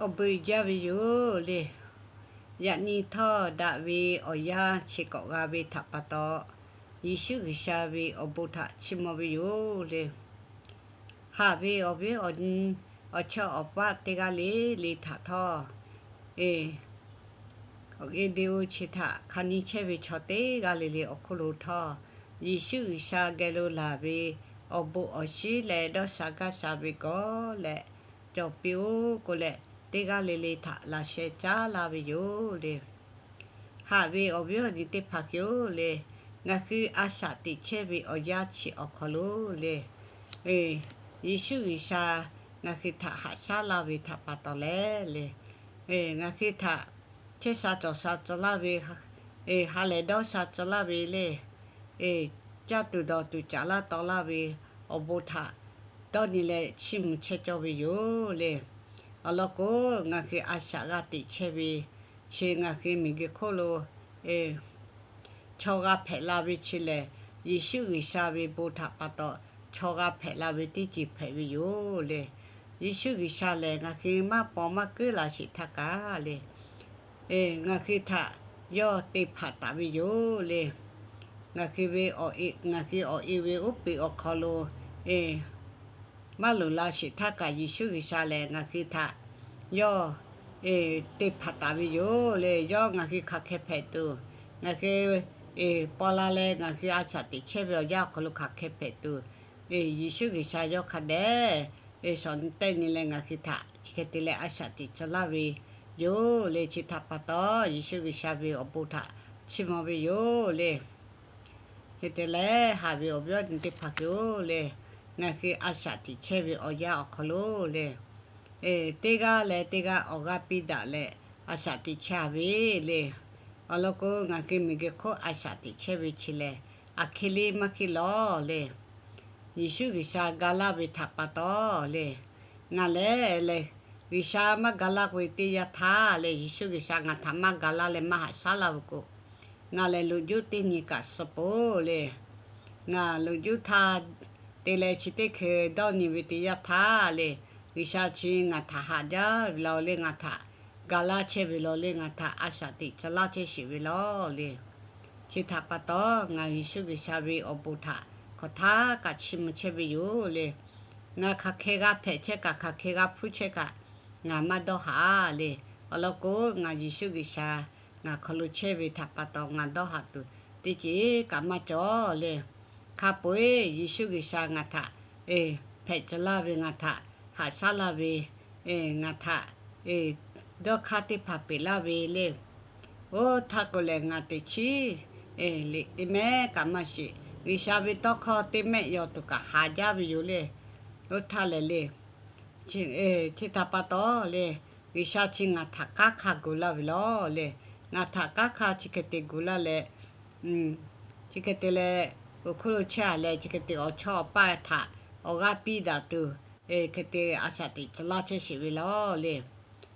awˬ bon jaˇ ve yoˬ le. Yaꞈ nyi htawˇ daꞈ ve awˬ yanˇ chi k'awꞈ g'a ve htaꞈ pa taw, Yeˍsuˆ G'uiˬsha ve awˬ bon htaꞈ chiˇ mvuh ve yoˬ le. Haꞈ ve awˬ viˉ awˬ nyi, awˬ chawˇ awˬ paˆ teˇ g'aˇ le le htaꞈ htawˇ, e, awˬ e de o chi htaꞈ hk'a nyi chehˇ ve chaw teˇ g'aˇ le le awˬ hk'oˆ lo htawˇ, Yeˍsuˆ G'uiˬsha geh lo laˬ ve awˬ bon awˬ shinˉ leh dawˇ sha gaˇ sha ve gawˬ leh cawˬ piˇ-oˆ k'oˆ leh, teˇ g'aˇ le le htaꞈ laꞈ sheh caˉ laˇ ve yoˬ le. Haꞈ ve awˬ viˉ awˬ nyi teˇ hpaˍ hk'e-oˬ le, ngaˬ hui a shaꞈ teꞈ chehˇ ve awˬ yanˇ chi awˬ hk'aw lo le, Yeˍsuˆ G'uiˬsha ngaˬ hui htaꞈ haꞈ shaˉ laˇ ve htaꞈ pa taw leh le, ngaˬ hui htaꞈ chehˇ sha cawˬ sha tcuh laˇ ve, ha lehˬ dawˇ sha tcuh laˇ ve le, caˇ tuˬ dawˬ tuˬ caˍ laˇ taw laˇ ve awˬ bon htaꞈ dawˇ nyi leh chiˇ mvuh chehˇ cawˇ ve yoˬ le. Awˬ lawn k'o, ngaˬ hui a shaꞈ g'a teꞈ chehˇ ve chi ngaˬ hui miˬguiˬ hk'oˆ lo chaw g'a hpehꞈ la ve chi lehˬ, Yeˍsuˆ G'uiˬsha ve bon htaꞈ pa taw chaw g'a hpehꞈ la ve teˇ ceuˬ hpehꞈ ve yoˬ le. Yeˍsuˆ G'uiˬsha lehˬ ngaˬ hui maˇ paw maˇ kuiˉ la sheˍ htaˇ kaꞈ le, ngaˬ hui htaꞈ yawˇ te hpaˍ taˍ ve yoˬ le. Ngaˬ hui ve, ngaˬ hui awˬ e ve uˉ peꞈ awˬ hk'aw lo maˇ loˍ la sheˍ htaˇ kaꞈ Yeˍsuˆ G'uiˬsha lehˬ ngaˬ hui htaꞈ yawˇ te hpaˍ taˍ ve yoˬ le. Yawˇ ngaˬ hui hk'aˬ hk'e hpehꞈ tuˬ, ngaˬ hui paw la leh ngaˬ hui a shaꞈ teꞈ chehˇ ve awˬ yanˇ awˬ hk'aw lo hk'aˬ hk'e hpehꞈ tuˬ, Yeˍsuˆ G'uiˬsha yawˇ hk'a dehꞈ shawˍ teˇ nyi leh ngaˬ hui htaꞈ chi hk'e te leh a shaꞈ teꞈ tcuh laˇ ve yoˬ le. Chi htaꞈ pa taw, Yeˍsuˆ G'uiˬsha ve awˬ bon htaꞈ chiˇ mvuh ve yoˬ le. Hk'e te leh, haꞈ ve awˬ viˉ awˬ nyi teˇ hpaˍ hk'e-oˬ le, ngaˬ hui a shaꞈ teꞈ chehˇ ve awˬ yanˇ awˬ hk'aw lo le, teˇ g'aˇ leh teˇ g'aˇ awˬ g'aˇ piˇ daꞈ leh a shaꞈ teꞈ chehˇ ve le. Awˬ lawn k'o, ngaˬ hui miˬguiˬ hk'oˆ a shaꞈ teꞈ chehˇ ve chi lehˬ, aˬ hk'e le maˇ hk'e lawˬ le. Yeˍsuˆ G'uiˬsha ga laˇ ve htaꞈ pa taw le, ngaˬ lehˬ lehˬ G'uiˬsha maˇ ga laˇ k'oˆ ve teˇ yanˇ htaˇ lehˬ, Yeˍsuˆ G'uiˬsha ngaˬ htaꞈ maˇ ga laˇ leh maˇ haꞈ shaˉ laˇ ve k'o, ngaˬ lehˬ loꞈ juˇ teˇ nyi kaꞈ suh peuˬ le. Ngaˬ loꞈ juˇ htaˇ te leh chi teˇ hkeh dawˇ nyi ve teˇ yanˇ htaˇ le, G'uiˬsha chi ngaˬ htaꞈ haꞈ jaˇ ve law le, ngaˬ htaꞈ ga laˇ chehˇ ve law le, ngaˬ htaꞈ a shaꞈ teꞈ tcuh laˇ chehˇ sheˍ ve law le. Chi htaꞈ pa taw, ngaˬ Yeˍsuˆ G'uiˬsha ve awˬ bon htaꞈ hk'aˬ htaˇ kaꞈ chiˇ mvuh chehˇ ve yoˬ le. Ngaˬ hk'aˬ hk'e g'a hpehꞈ chehˇ kaꞈ, hk'aˬ hk'e g'a hpuˇ chehˇ kaꞈ, ngaˬ maˇ dawˇ haˍ le. Awˬ lawn k'o, ngaˬ Yeˍsuˆ G'uiˬsha ngaˬ hk'aw lo chehˇ ve htaꞈ pa taw ngaˬ dawˇ haˍ tuˬ teˇ ceuˬ kaꞈ maˇ cawˬ le. Hk'a peu-eˬ Yeˍsuˆ G'uiˬsha ngaˬ htaꞈ hpehꞈ tcuh laˇ ve, ngaˬ htaꞈ haꞈ shaˉ laˇ ve, ngaˬ htaꞈ dawˇ hk'aˇ teˇ hpaˍ peꞈ laˇ ve le. Oˇ htaˇ k'o lehˬ, ngaˬ teꞈ chiˉ liꞈ teˇ mehˆ kaꞈ maˇ shiˍ. G'uiˬsha ve tawˇ hkawˇ teˇ mehˆ yaw tuˬ kaꞈ haˍ jaˇ ve yoˬ le. Oˇ htaˇ lehˬ le, chi htaꞈ pa taw le, G'uiˬsha chi ngaˬ htaꞈ kanˉ hk'a gu laˇ ve law le. Ngaˬ htaꞈ kanˉ hk'a chi hk'e te gu laˇ leh, chi hk'e te leh awˬ hk'oˆ lo chehˇ a leh, chi hk'e te awˬ chawˇ awˬ paˆ htaꞈ awˬ g'aˇ piˇ daꞈ tuˬ, hk'e te a shaꞈ teꞈ tcuh laˇ chehˇ sheˍ ve law le.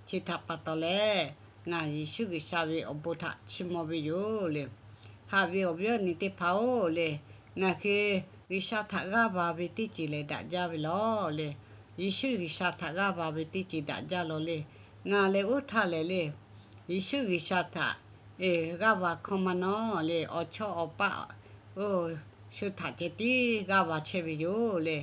Chi htaꞈ pa taw leh, ngaˬ Yeˍsuˆ G'uiˬsha ve awˬ bon htaꞈ chiˇ mvuh ve yoˬ le. Haꞈ ve awˬ viˉ awˬ nyi teˇ hpaˍ-oˬ le, ngaˬ hui G'uiˬsha htaꞈ g'aˇ va ve teˇ ceuˬ lehˬ daꞈ jaˇ ve law le. Yeˍsuˆ G'uiˬsha htaꞈ g'aˇ va ve teˇ ceuˬ daꞈ jaˇ law le. Ngaˬ lehˬ oˇ htaˇ lehˬ le, Yeˍsuˆ G'uiˬsha htaꞈ g'aˇ va hkawˇ maˇ nawˉ le, awˬ chawˇ awˬ paˆ oˇ shu htaꞈ ceh tiˉ g'aˇ va chehˇ ve yoˬ le.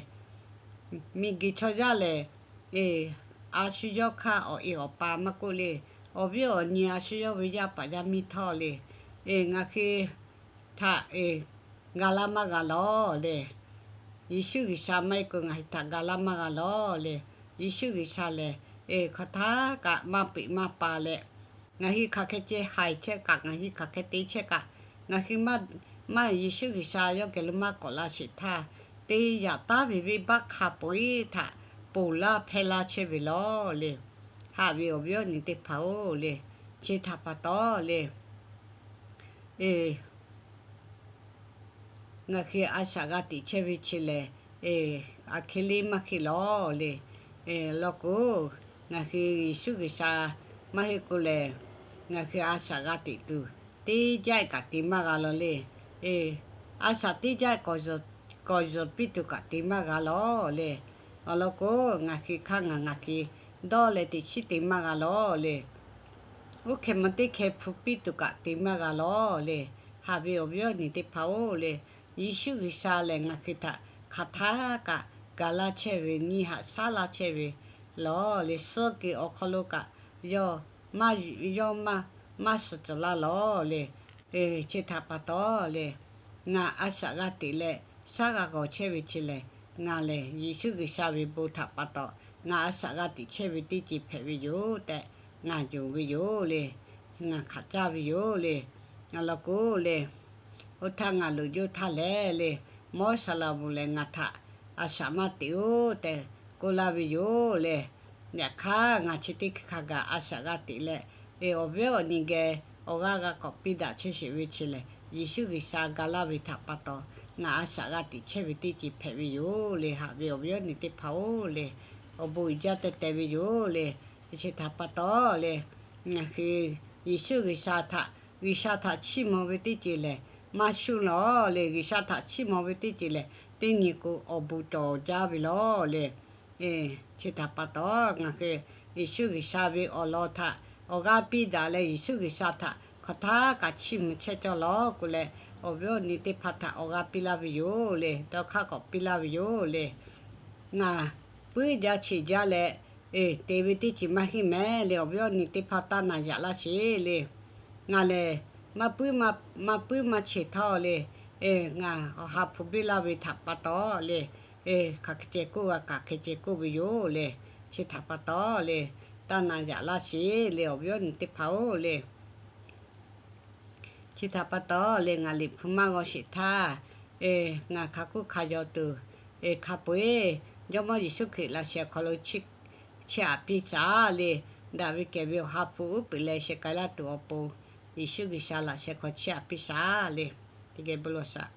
Miˬguiˬ chaw yaˇ lehˬ, a shu yawˇ hk'aˇ awˬ e awˬ pa maˇ k'oˆ le, awˬ viˉ awˬ nyi a shu yawˇ ve yaˇ paˍ yaˇ miˇ htawˇ le, ngaˬ hui htaꞈ g'a laˇ maˇ g'a lawˬ le. Yeˍsuˆ G'uiˬsha maˇ heˆ k'o ngaˬ hui htaꞈ ga laˇ maˇ g'a lawˬ le. Yeˍsuˆ G'uiˬsha lehˬ, hk'aˬ htaˇ kaꞈ maˇ peꞈ maˇ pa leh, ngaˬ hui hk'aˬ hk'e ceh haiˬ chehˇ kaꞈ, ngaˬ hui hk'aˬ hk'e te chehˇ kaꞈ, ngaˬ hui maˇ, maˇ Yeˍsuˆ G'uiˬsha yawˇ geh lo maˇ k'awꞈ la sheˍ htaˇ, te yaꞈ taˉ ve venˇbaˆ hk'a peu-eˬ htaꞈ ponˬ laˇ hpehˇ laˇ chehˇ ve law le. Haꞈ ve awˬ viˉ awˬ nyi teˇ hpaˍ-oˬ le, chi htaꞈ pa taw le, ngaˬ hui a shaꞈ g'a teꞈ chehˇ ve chi lehˬ, aˬ hk'e le maˇ hk'e lawˬ le. Law k'o, ngaˬ hui Yeˍsuˆ G'uiˬsha maˇ heˆ k'o lehˬ, ngaˬ hui a shaꞈ g'a teꞈ tuˬ teˇ jaˆ kaꞈ te maˇ g'a lawˬ le. A shaꞈ teˇ jaˆ kawˬ zuhˬ piˇ tuˬ kaꞈ te maˇ g'a lawˬ le. Awˬ lawn k'o, ngaˬ hui hk'aˇ ngaˬ ngaˬ hui dawˇ leh teꞈ chiˉ te maˇ g'a lawˬ le. Oˇ hkeh maˇ teˇ hkeh hpu piˇ tuˬ kaꞈ te maˇ g'a lawˬ le. Haꞈ ve awˬ viˉ awˬ nyi teˇ hpaˍ-oˬ le, Yeˍsuˆ G'uiˬsha lehˬ ngaˬ hui htaꞈ hk'aˬ htaˇ kaꞈ gaˬ laˇ chehˇ ve, nyi haꞈ shaˉ laˇ chehˇ ve lawˬ le. Suh kuiˬ awˬ hk'aw lo kaꞈ yawˇ maˇ, yawˇ maˇ, maˇ suh tcuh laˇ lawˬ le. Chi htaꞈ pa taw le, ngaˬ a shaꞈ g'a teꞈ leh shaˉ g'a g'awˬ chehˇ ve chi lehˬ, ngaˬ lehˬ Yeˍsuˆ G'uiˬsha ve bon htaꞈ pa taw ngaˬ a shaꞈ g'a teꞈ chehˇ ve teˇ ceuˬ hpehꞈ ve yoˬ tehꞈ ngaˬ yonˍ ve yoˬ le. Ngaˬ hk'aˬ caˇ ve yoˬ le. Awˬ lawn k'o le, oˇ htaˇ ngaˬ loꞈ yawˇ htaˇ lehˬ le, Mawˉsaˍlaˍmonˍ lehˬ ngaˬ htaꞈ a shaꞈ maˇ teꞈ-oˬ tehꞈ k'oˆ laˇ ve yoˬ le. Yaꞈ hk'aˇ, ngaˬ chi teˇ hkui hk'a gaˬ a shaꞈ g'a teꞈ leh, awˬ viˉ awˬ nyi geh awˬ g'aˇ g'a k'awꞈ piˇ daꞈ chehˇ sheˍ ve chi lehˬ, Yeˍsuˆ G'uiˬsha ga laˇ ve htaꞈ pa taw, ngaˬ a shaꞈ g'a teꞈ chehˇ ve teˇ ceuˬ hpehꞈ ve yoˬ le. Haꞈ ve awˬ viˉ awˬ nyi teˇ hpaˍ-oˬ le, awˬ bon uiˍ jaˇ teh teh ve yoˬ le. Chi htaꞈ pa taw le, ngaˬ hui Yeˍsuˆ G'uiˬsha htaꞈ, G'uiˬsha htaꞈ chiˇ mvuh ve teˇ ceuˬ lehˬ maˇ shuˉ lawˬ le. G'uiˬsha htaꞈ chiˇ mvuh ve teˇ ceuˬ lehˬ, teˇ nyi k'o awˬ bon cawˬ jaˇ ve lawˬ le. Chi htaꞈ pa taw, ngaˬ hui Yeˍsuˆ G'uiˬsha ve awˬ lawn htaꞈ awˬ g'aˇ piˇ daꞈ leh, Yeˍsuˆ G'uiˬsha htaꞈ hk'aˬ htaˇ kaꞈ chiˇ mvuh chehˇ cawˇ lawˬ k'oˆ leh, awˬ viˉ awˬ nyi teˇ hpaˍ htaꞈ awˬ g'aˇ piˇ laˇ ve yoˬ le. Dawˇ hk'aˇ k'awꞈ piˇ laˇ ve yoˬ le. Ngaˬ puiˉ jaˇ cheꞈ jaˇ leh, te ve teˇ ceuˬ maˇ heˆ mehˍ le. Awˬ viˉ awˬ nyi teˇ hpaˍ taˇ na yaꞈ laˇ sheˍ le. Ngaˬ lehˬ maˇ puiˉ, maˇ puiˉ maˇ cheꞈ htawˇ le, ngaˬ awˬ ha hpu biˇ laˇ ve htaꞈ pa taw le, hk'aˬ hk'e ceh k'oˆ g'a kaꞈ hk'e ceh k'oˆ ve yoˬ le. Chi htaꞈ pa taw le, taˇ na yaꞈ laˇ sheˍ le, awˬ viˉ awˬ nyi teˇ hpaˍ-oˬ le. Chi htaꞈ pa taw le, ngaˬ liꞈ hpu maˇ g'aw sheˍ htaˇ, ngaˬ hk'a k'oˆ hk'a yaw tuˬ hk'a peu-eˬ Jawˇmawˇ Yeˍsuˆ Hkriꞈ laꞈ sheh awˬ hk'aw lo chiˇ aꞈ piˇ shaˍ le. Daꞈ ve kehˬ ve awˬ ha hpu uˉ peunˍ leh sheh k'ai laˇ tuˬ awˬ pon, Yeˍsuˆ G'uiˬsha laꞈ sheh hk'aw chiˇ aꞈ piˇ shaˍ le. Teˇ geh bon lawˬ shaˍ.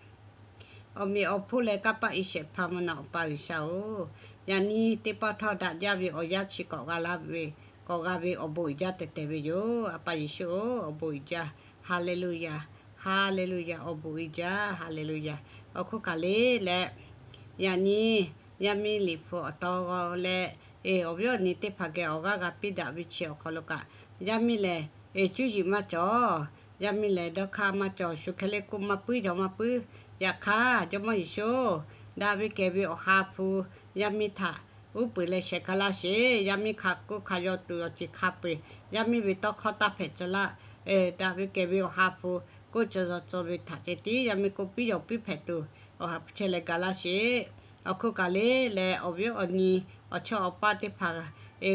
Awˬ meꞈ awˬ hponˇ leh kanˇ paˆ iˉ shehˍ hpaˇ mvuhˇ naw Awˬ pa G'uiˬsha-oˬ, yaꞈ nyi teˇ pawˆ htawˇ daꞈ jaˇ ve awˬ yanˇ chi k'awꞈ g'a laˇ ve, k'awꞈ g'a ve awˬ bon uiˍ jaˇ teh teh ve yoˬ. A pa Yeˍsuˆ-oˬ, awˬ bon uiˍ jaˇ. Haˍleˍluˍyaˍ, Haˍleˍluˍyaˍ, awˬ bon uiˍ jaˇ. Haˍleˍluˍyaˍ. Awˬ hk'oˆ kaꞈ le leh, yaꞈ nyi yaˇ miˇ liꞈ hpu awˬ taw g'aw leh, awˬ viˉ awˬ nyi teˇ hpaˍ geh awˬ g'aˇ g'a piˇ daꞈ ve chi awˬ hk'aw lo kaꞈ, yaˇ miˇ lehˬ cuˇ yiˍ maˇ cawˬ. Yaˇ miˇ lehˬ dawˇ hk'aˇ maˇ cawˬ. Shu hk'e le k'oˆ maˇ puiˉ cawˬ maˇ puiˉ. Yaꞈ hk'aˇ, Jawˇmawˇ Yeˍsuˆ-oˬ, daꞈ ve kehˬ ve awˬ ha hpu yaˇ miˇ htaꞈ uˉ peunˍ leh sheh k'ai laˇ sheˍ. Yaˇ miˇ hk'a k'oˆ hk'a yaw tuˬ awˬ ceuˬ hk'a peu-eˬ, yaˇ miˇ ve tawˇ hkawˇ taˇ hpehꞈ tcuh laˇ. Daꞈ ve kehˬ ve awˬ ha hpu k'oˆ tcuh yaw tcuh ve htaꞈ ceh tiˉ yaˇ miˇ k'oˆ piˉ yaw piˉ hpehꞈ tuˬ, awˬ ha hpu chehˇ leh ga laˇ sheˍ. Awˬ hk'oˆ kaꞈ le leh, awˬ viˉ awˬ nyi awˬ chawˇ awˬ paˇ teˇ hpaˍ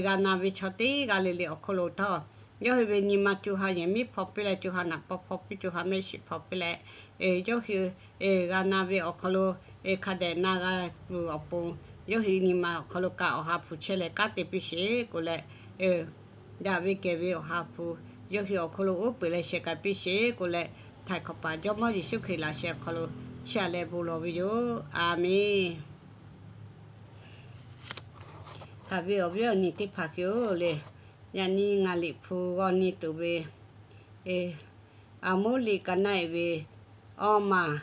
g'a na ve chaw teˇ g'aˇ le le awˬ hk'aw lo htawˇ, yawˇ hui ve nyi ma co ha yehˬ miˉ hpaw piˇ leh, co ha naꞈ paw hpaw piˇ, co ha mehˆ shiˍ hpaw piˇ leh, yawˇ hui g'a na ve awˬ hk'aw lo hk'a dehꞈ na g'a tuˬ awˬ pon, yawˇ hui nyi ma awˬ hk'aw lo kaꞈ awˬ ha hpu chehˇ leh kanˉ te piˇ sheˍ k'oˆ leh, daꞈ ve kehˬ ve awˬ ha hpu yawˇ hui awˬ hk'aw lo uˉ peunˍ leh sheh k'ai piˇ sheˍ k'oˆ leh, htaiˍ hk'awꞈ paˍ Jawˇmawˇ Yeˍsuˆ Hkriꞈ laꞈ sheh awˬ hk'aw lo chiˇ aꞈ leh bon lawˬ ve yoˬ. A menˬ. Haꞈ ve awˬ viˉ awˬ nyi teˇ hpaˍ hui-oˬ le, yaꞈ nyi ngaˬ liꞈ hpu g'aw nyi tuˬ ve, Aˍmoˉliˆ ka naˆ-e ve awˇ maˬ,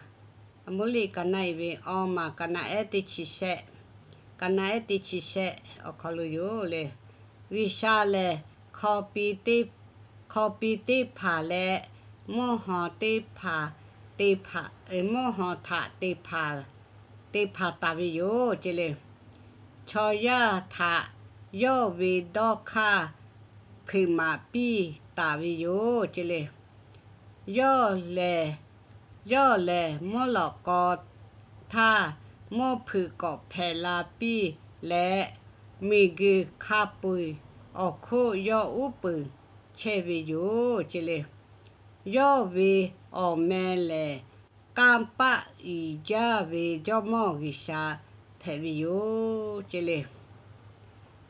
Aˍmoˉliˆ ka naˆ-e ve awˇ maˬ, ka naˆ ehˉ teˇ chi shehˆ, ka naˆ ehˉ teˇ chi shehˆ awˬ hk'aw lo yoˬ le. G'uiˬsha lehˬ, hk'aw pi teˇ hpaˍ leh mvuhˇ haw teˇ hpaˍ, te hpaˍ, mvuhˇ haw htaꞈ te hpaˍ, te hpaˍ taˍ ve yoˬ ce le. Chaw yaˇ htaꞈ yawˇ ve dawˇ hk'aˇ hpeuꞈ maˍ piˇ taˍ ve yoˬ ce le. Yawˇ lehˬ, yawˇ lehˬ mvuhˇ lawꞈ k'aw htaˇ mvuhˇ hpeuꞈ k'awꞈ hpehꞈ la piˇ leh, miˬguiˬ hk'a peu-eˬ awˬ hk'oˆ yawˇ uˉ peunˍ chehˇ ve yoˬ ce le. Yawˇ ve awˬ meh lehˬ, kanˇ paˆ uiˍ jaˇ ve Jawˇmawˇ G'uiˬsha hpehꞈ ve yoˬ ce le.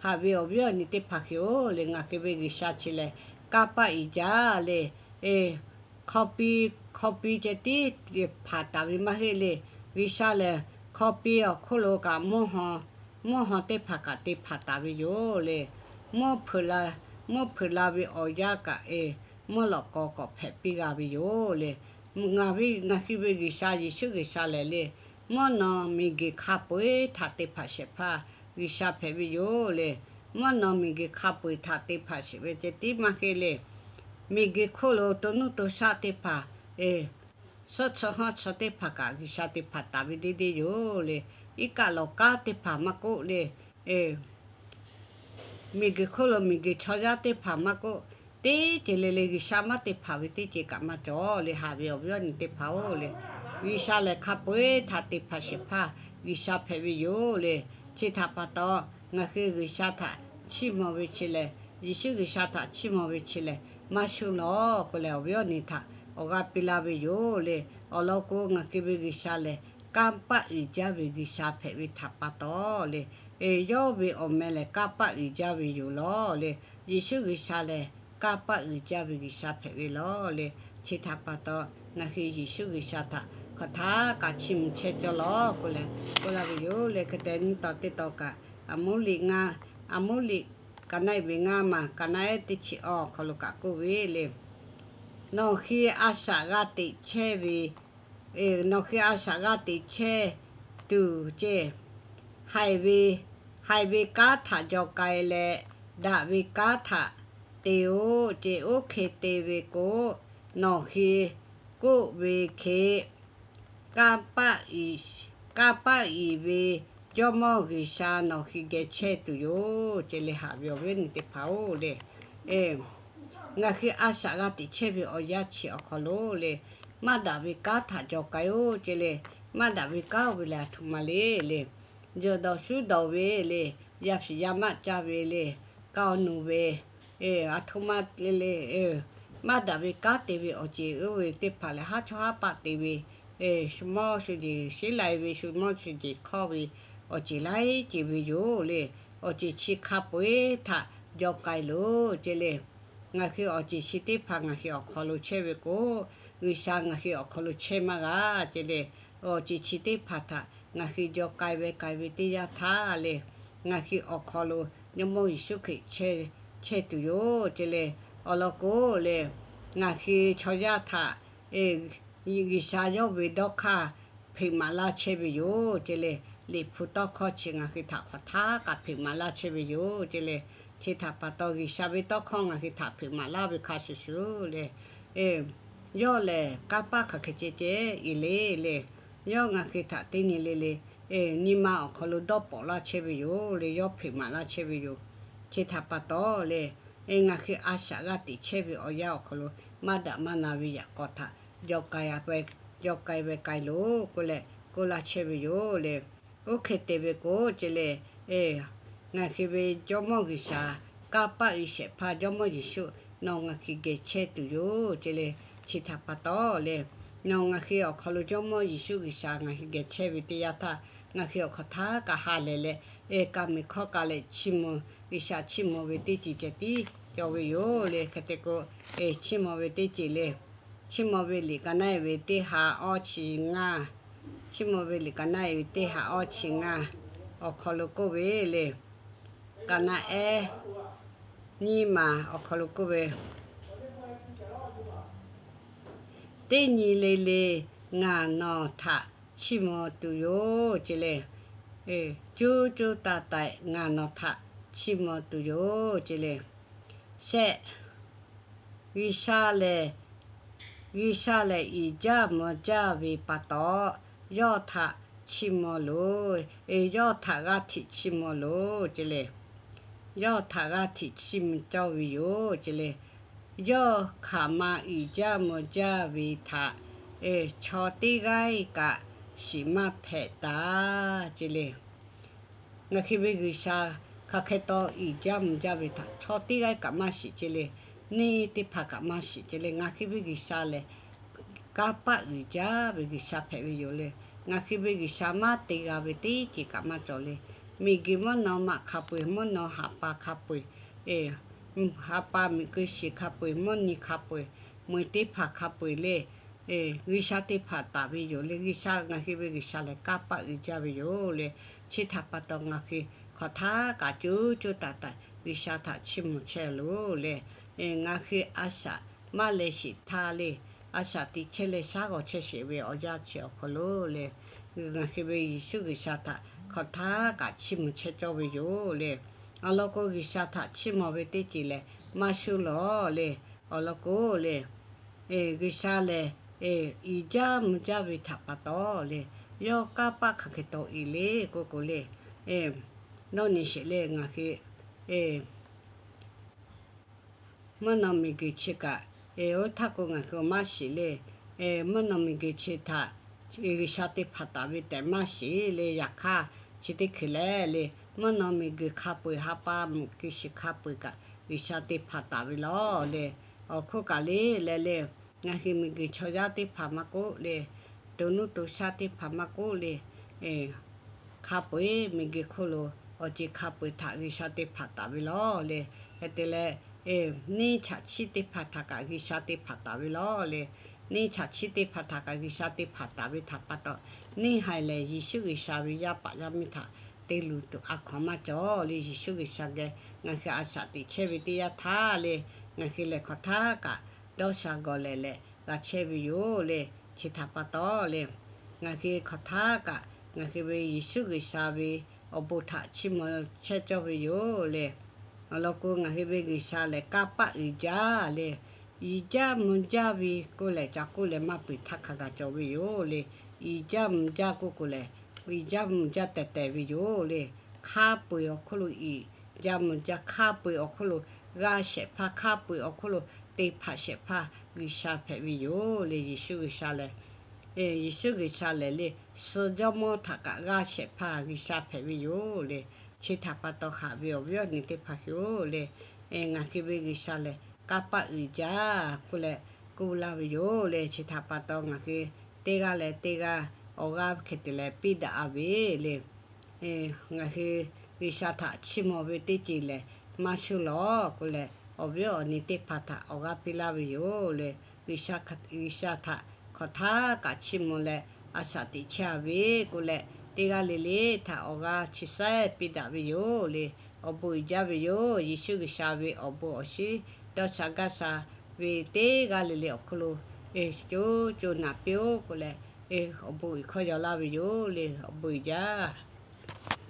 Haꞈ ve awˬ viˉ awˬ nyi teˇ hpaˍ hui-oˬ le, ngaˬ hui ve G'uiˬsha chi lehˬ kanˇ paˆ uiˍ jaˇ le. Hk'aw pi, hk'aw pi ceh tiˉ hpanˍ taˍ ve maˇ heˆ le. G'uiˬsha lehˬ hk'aw pi awˬ hk'oˆ lo kaꞈ mvuhˇ haw teˇ hpaˍ kaꞈ te hpanˍ taˍ ve yoˬ le. Mvuhˇ hpeuꞈ la ve awˬ yanˇ kaꞈ, mvuhˇ lawꞈ k'aw k'awꞈ hpehꞈ piˇ g'a ve yoˬ le. Ngaˬ ve, ngaˬ hui ve G'uiˬsha Yeˍsuˆ G'uiˬsha lehˬ le, mvuhˇ naw miˬguiˬ hk'a peu-eˬ htaꞈ te hpanˍ shehˍ hpaˇ G'uiˬsha hpehꞈ ve yoˬ le. mvuhˇ naw miˬguiˬ hk'a peu-eˬ htaꞈ te hpanˍ sheˍ ve ceh tiˉ maˇ heˆ le. Miˬguiˬ hk'oˆ lo to nuˇ to shaˆ teˇ hpaˍ, suhˉ chi haˉ chi teˇ hpaˍ kaꞈ G'uiˬsha te hpanˍ taˍ ve deˇ deˇ yoˬ le. Iˉ kaˆ lawˬ kaˉ teˇ hpaˍ maˇ k'oˆ le, miˬguiˬ hk'oˆ lo miˬguiˬ chaw yaˇ teˇ hpaˍ maˇ k'oˆ, teˇ ceuˬ le le G'uiˬsha maˇ te hpanˍ ve teˇ ceuˬ kaꞈ maˇ cawˬ le. Haꞈ ve awˬ viˉ awˬ nyi teˇ hpaˍ-oˬ le, G'uiˬsha lehˬ hk'a peu-eˬ htaꞈ te hpanˍ shehˍ hpaˇ G'uiˬsha hpehꞈ ve yoˬ le. Chi htaꞈ pa taw, ngaˬ hui G'uiˬsha htaꞈ chiˇ mvuh ve chi lehˬ, Yeˍsuˆ G'uiˬsha htaꞈ chiˇ mvuh ve chi lehˬ, maˇ shuˉ lawˬ k'oˆ leh awˬ viˉ awˬ nyi htaꞈ awˬ g'aˇ piˇ laˇ ve yoˬ le. Awˬ lawn k'o, ngaˬ hui ve G'uiˬsha lehˬ kanˇ paˆ uiˍ jaˇ ve G'uiˬsha hpehꞈ ve htaꞈ pa taw le, yawˇ ve awˬ meh lehˬ kanˇ paˆ uiˍ jaˇ ve yoˬ lawˬ le. Yeˍsuˆ G'uiˬsha lehˬ kanˇ paˆ uiˍ jaˇ ve G'uiˬsha hpehꞈ ve lawˬ le. Chi htaꞈ pa taw, ngaˬ hui Yeˍsuˆ G'uiˬsha htaꞈ hk'aˬ htaˇ kaꞈ chiˇ mvuh chehˇ cawˇ lawˬ k'oˆ leh k'oˆ laˇ ve yoˬ le. Hk'e te nyiˇ taw teˇ taw kaꞈ, Aˍmoˉliꞈ ngaˇ, Aˍmoˉliꞈ ka naˆ-e ve ngaˇ maˬ, ka naˆ-ehˉ teˇ chi awˬ hk'aw lo kaꞈ k'oˆ ve le, nawˬ hui a shaꞈ g'a teꞈ chehˇ ve, nawˬ hui a shaꞈ g'a teꞈ chehˇ tuˬ ceh, haiˬ ve, haiˬ ve kanˉ htaꞈ jaw k'ai leh, daꞈ ve kanˉ htaꞈ te-oˬ ceh, oˇ hk'e te ve k'o, nawˬ hui k'oˆ ve hk'e kanˇ paˆ uiˍ ve Jawˇmawˇ G'uiˬsha nawˬ hui geh chehˇ tuˬ yoˬ ceh le. Haꞈ ve awˬ viˉ awˬ nyi teˇ hpaˍ-oˬ le, ngaˬ hui a shaꞈ g'a teꞈ chehˇ ve awˬ yanˇ chi awˬ hk'aw lo le, maˇ daꞈ ve kanˉ htaꞈ jaw k'ai-oˬ ceh le. Maˇ daꞈ ve kanˉ oˇ ve lehˬ aˬ htoꞈ ma le le, yawˬ dawˬ shuˉ dawˬ ve le, yaˇ fiˍ yaˇ maˆ caˇ ve le, kaˇ-oˬ nuˬ ve, aˬ htoꞈ ma le le, maˇ daꞈ ve kanˉ te ve awˬ ceuˬ oˇ ve teˇ hpaˍ lehˬ, haˉ chawˇ haˉ paˆ te ve, shu mawˇ shu jeˬ sheˉ lai ve, shu mawˇ shu jeˬ hkawˇ ve, awˬ ceuˬ laiˉ ceuˬ ve yoˬ le. Awˬ ceuˬ chi hk'a peu-eˬ htaꞈ jaw k'ai loˬ ceh le. Ngaˬ hui awˬ ceuˬ chi teˇ hpaˍ ngaˬ hui awˬ hk'aw lo chehˇ ve k'o, G'uiˬsha ngaˬ hui awˬ hk'aw lo chehˇ maˇ g'a ceh le. Awˬ ceuˬ chi teˇ hpaˍ htaꞈ ngaˬ hui jaw k'ai ve k'ai ve teˇ yanˇ htaˇ le, ngaˬ hui awˬ hk'aw lo Jawˇmawˇ Yeˍsuˆ Hkriꞈ chehˇ tuˬ yoˬ ceh le. Awˬ lawn k'o le, ngaˬ hui chaw yaˇ htaꞈ G'uiˬsha yawˇ ve dawˇ hk'aˇ hpeꞈ maˍ laˇ chehˇ ve yoˬ ceh le. Liꞈ hpu tawˇ hkawˇ chi ngaˬ hui htaꞈ hk'aˬ htaˇ kaꞈ hpeꞈ maˍ laˇ chehˇ ve yoˬ ceh le. Chi htaꞈ pa taw, G'uiˬsha ve tawˇ hkawˇ ngaˬ hui htaꞈ hpeꞈ maˍ laˇ ve hk'a shuˍ shuˍ le, yawˇ lehˬ kanˇ paˆ hk'aˬ hk'e ceh ceh iˍ le le, yawˇ ngaˬ hui htaꞈ teˇ nyi le le nyi ma awˬ hk'aw lo dawˇ pawˍ laˇ chehˇ ve yoˬ le. Yawˇ hpeꞈ maˍ laˇ chehˇ ve yoˬ. Chi htaꞈ pa taw le, ngaˬ hui a shaꞈ g'a teꞈ chehˇ ve awˬ yanˇ awˬ hk'aw lo maˇ daꞈ maˇ na ve yaꞈ k'aw htaꞈ jaw k'ai ve k'ai loˬ k'oˆ leh k'oˆ laˇ chehˇ ve yoˬ le. Oˇ hk'e te ve k'o ceh le, ngaˬ hui ve Jawˇmawˇ G'uiˬsha, kanˇ paˆ uiˍ shehˍ hpaˇ Jawˇmawˇ Yeˍsuˆ nawˬ ngaˬ hui geh chehˇ tuˬ yoˬ ceh le. Chi htaꞈ pa taw le, nawˬ ngaˬ hui awˬ hk'aw lo Jawˇmawˇ Yeˍsuˆ G'uiˬsha ngaˬ hui geh chehˇ ve teˇ yanˇ htaˇ, ngaˬ hui awˬ hk'aw htaˇ kaꞈ ha lehˬ leh, ka miˬ hkawˇ ka leh chiˇ mvuh, G'uiˬsha chiˇ mvuh ve teˇ ceuˬ ceh tiˉ cawˬ ve yoˬ le. Hk'e te k'o, chiˇ mvuh ve teˇ ceuˬ le, Chiˇ mvuh ve liꞈ ka naˆ-e ve teˇ ha awˇ chi ngaˇ, Chiˇ mvuh ve liꞈ ka naˆ-e ve teˇ ha awˇ chi ngaˇ awˬ hk'aw lo k'oˆ ve le, ka naˆ-ehˉ nyiˇ maˬ awˬ hk'aw lo k'oˆ ve, teˇ nyi le le ngaˬ nawˬ htaꞈ chiˇ mvuh tuˬ yoˬ ceh le. Cuˇ cuˇ taiˍ taiˍ ngaˬ nawˬ htaꞈ chiˇ mvuh tuˬ yoˬ ceh le. Shehˆ, G'uiˬsha lehˬ, G'uiˬsha lehˬ iˍ jaˇ mvuh jaˇ ve pa taw, yawˇ htaꞈ chiˇ mvuh loˬ. Yawˇ htaꞈ g'aˇ hteꞈ chiˇ mvuh loˬ ceh le. Yawˇ htaꞈ g'aˇ hteꞈ chiˇ mvuh cawˇ ve yoˬ ceh le. Yawˇ hk'aˬ ma iˍ jaˇ mvuh jaˇ ve htaꞈ chaw teˇ g'aˇ kaꞈ shiˍ maˇ hpehꞈ taˍ ceh le. Ngaˬ hui ve G'uiˬsha hk'aˬ hk'e taw iˍ jaˇ mvuh jaˇ ve htaꞈ chaw teˇ g'aˇ kaꞈ maˇ shiˍ ceh le. Neˇ teˇ hpaˍ kaꞈ maˇ shiˍ ceh le. Ngaˬ hui ve G'uiˬsha lehˬ kanˇ paˆ uiˍ jaˇ ve G'uiˬsha hpehꞈ ve yoˬ le. Ngaˬ hui ve G'uiˬsha maˇ te g'a ve teˇ ceuˬ kaꞈ maˇ cawˬ le. Miˬguiˬ mvuhˇ naw maꞈ hk'a peu-eˬ, mvuhˇ naw ha pa hk'a peu-eˬ, ha pa miˬguiˬ shiˍ hk'a peu-eˬ, mvuhˇ nyi hk'a peu-eˬ, meuˬ teˇ hpaˍ hk'a peu-eˬ le, G'uiˬsha teˇ hpaˍ taˍ ve yoˬ le. G'uiˬsha, ngaˬ hui ve G'uiˬsha lehˬ kanˇ paˆ uiˍ jaˇ ve yoˬ le. Chi htaꞈ pa taw ngaˬ hui hk'aˬ htaˇ kaꞈ cuˇ cuˇ taiˍ taiˍ G'uiˬsha htaꞈ chiˇ mvuh chehˇ loˬ le. Ngaˬ hui a shaꞈ maˇ leh sheˍ htaˇ le, a shaꞈ teꞈ chehˇ leh shaˉ g'awˬ chehˇ sheˍ ve awˬ yanˇ chi awˬ hk'aw lo le, ngaˬ hui ve Yeˍsuˆ G'uiˬsha htaꞈ hk'aˬ htaˇ kaꞈ chiˇ mvuh chehˇ cawˇ ve yoˬ le. Awˬ lawn k'o, G'uiˬsha htaꞈ chiˇ mvuh ve teˇ ceuˬ lehˬ maˇ shuˉ lawˬ le. Awˬ lawn k'o le, G'uiˬsha lehˬ iˍ jaˇ mvuh jaˇ ve htaꞈ pa taw le, yawˇ kanˇ paˆ hk'aˬ hk'e taw iˍ le k'oˆ k'o le, nawˇ nyi sheˍ le. Ngaˬ hui mvuhˇ naw miˬguiˬ chi kaꞈ, oˇ htaˇ k'o ngaˬ hui maˇ shiˍ le. Mvuhˇ naw miˬguiˬ chi htaꞈ G'uiˬsha te hpanˍ taˍ ve tehꞈ maˇ shiˍ le. Yaꞈ hk'aˇ, chi teˇ hkui leh le, mvuhˇ naw miˬguiˬ hk'a peu-eˬ, ha pa miˬguiˬ shiˍ hk'a peu-eˬ kaꞈ G'uiˬsha te hpanˍ taˍ ve lawˬ le. Awˬ hk'oˆ kaꞈ le leh le, ngaˬ hui miˬguiˬ chaw yaˇ teˇ hpaˍ maˇ k'oˆ le, to nuˇ to shaˆ teˇ hpaˍ maˇ k'oˆ le, hk'a peu-eˬ miˬguiˬ hk'oˆ lo awˬ ceuˬ hk'a peu-eˬ htaꞈ G'uiˬsha te hpanˍ taˍ ve lawˬ le. Hk'e te leh, neˇ chaꞈ chiˇ teˇ hpaˍ htaꞈ kaꞈ G'uiˬsha te hpanˍ taˍ ve lawˬ le. Neˇ chaꞈ chiˇ teˇ hpaˍ htaꞈ kaꞈ G'uiˬsha te hpanˍ taˍ ve htaꞈ pa taw, neˇ haiˬ lehˬ Yeˍsuˆ G'uiˬsha ve yaˇ paˍ yaˇ miˇ htaꞈ te luˬ tuˬ a hkaw anˬ maˇ cawˬ le. Yeˍsuˆ G'uiˬsha geh ngaˬ hui a shaꞈ teꞈ chehˇ ve teˇ yanˇ htaˇ le, ngaˬ hui lehˬ hk'aˬ htaˇ kaꞈ dawˇ sha gawˬ lehˍ leh g'a chehˇ ve yoˬ le. Chi htaꞈ pa taw le, ngaˬ hui hk'aˬ htaˇ kaꞈ ngaˬ hui ve Yeˍsuˆ G'uiˬsha ve awˬ bon htaꞈ chiˇ mvuh chehˇ cawˇ ve yoˬ le. Awˬ lawn k'o, ngaˬ hui ve G'uiˬsha lehˬ kanˇ paˆ uiˍ jaˇ le. Iˍ jaˇ mvuh jaˇ ve k'oˆ lehˬ, ca k'oˆ leh maˇ peuˬ htaˇ hk'a gaˬ cawˬ ve yoˬ le. Iˍ jaˇ mvuh jaˇ k'oˆ k'o lehˬ, iˍ jaˇ mvuh jaˇ tehˬ tehˬ ve yoˬ le. Hk'a peu-eˬ awˬ hk'oˆ lo iˍ jaˇ mvuh jaˇ, hk'a peu-eˬ awˬ hk'oˆ lo g'a shehˍ hpaˇ, hk'a peu-eˬ awˬ hk'oˆ lo te hpanˍ shehˍ hpaˇ G'uiˬsha hpehꞈ ve yoˬ le. Yeˍsuˆ G'uiˬsha lehˬ, Yeˍsuˆ G'uiˬsha lehˬ le, suh jawˇmawˇ htaꞈ kaꞈ g'a shehˍ hpaˇ G'uiˬsha hpehꞈ ve yoˬ le. Chi htaꞈ pa taw haꞈ ve awˬ viˉ awˬ nyi teˇ hpaˍ hui-oˬ le, ngaˬ hui ve G'uiˬsha lehˬ kanˇ paˆ uiˍ jaˇ k'oˆ leh k'oˆ laˇ ve yoˬ le. Chi htaꞈ pa taw ngaˬ hui teˇ g'aˇ leh teˇ g'aˇ awˬ g'aˇ hk'e te leh piˇ daꞈ a ve le. Ngaˬ hui G'uiˬsha htaꞈ chiˇ mvuh ve teˇ ceuˬ lehˬ maˇ shuˉ lawˬ k'oˆ leh, awˬ viˉ awˬ nyi teˇ hpaˍ htaꞈ awˬ g'aˇ piˇ laˇ ve yoˬ le. G'uiˬsha htaꞈ hk'aˬ htaˇ kaꞈ chiˇ mvuh leh a shaꞈ teꞈ chehˇ a ve k'oˆ leh, teˇ g'aˇ le le htaꞈ awˬ g'aˇ chi saiˉ piˇ daꞈ ve yoˬ le. Awˬ bon uiˍ jaˇ ve yoˬ. Yeˍsuˆ G'uiˬsha ve awˬ bon awˬ shinˉ dawˇ sha gaˇ sha ve teˇ g'aˇ le le awˬ hk'oˆ lo co co naꞈ piˇ-oˆ k'oˆ leh, awˬ bon uiˍ hkawˇ yaw laˇ ve yoˬ le. Awˬ bon uiˍ jaˇ.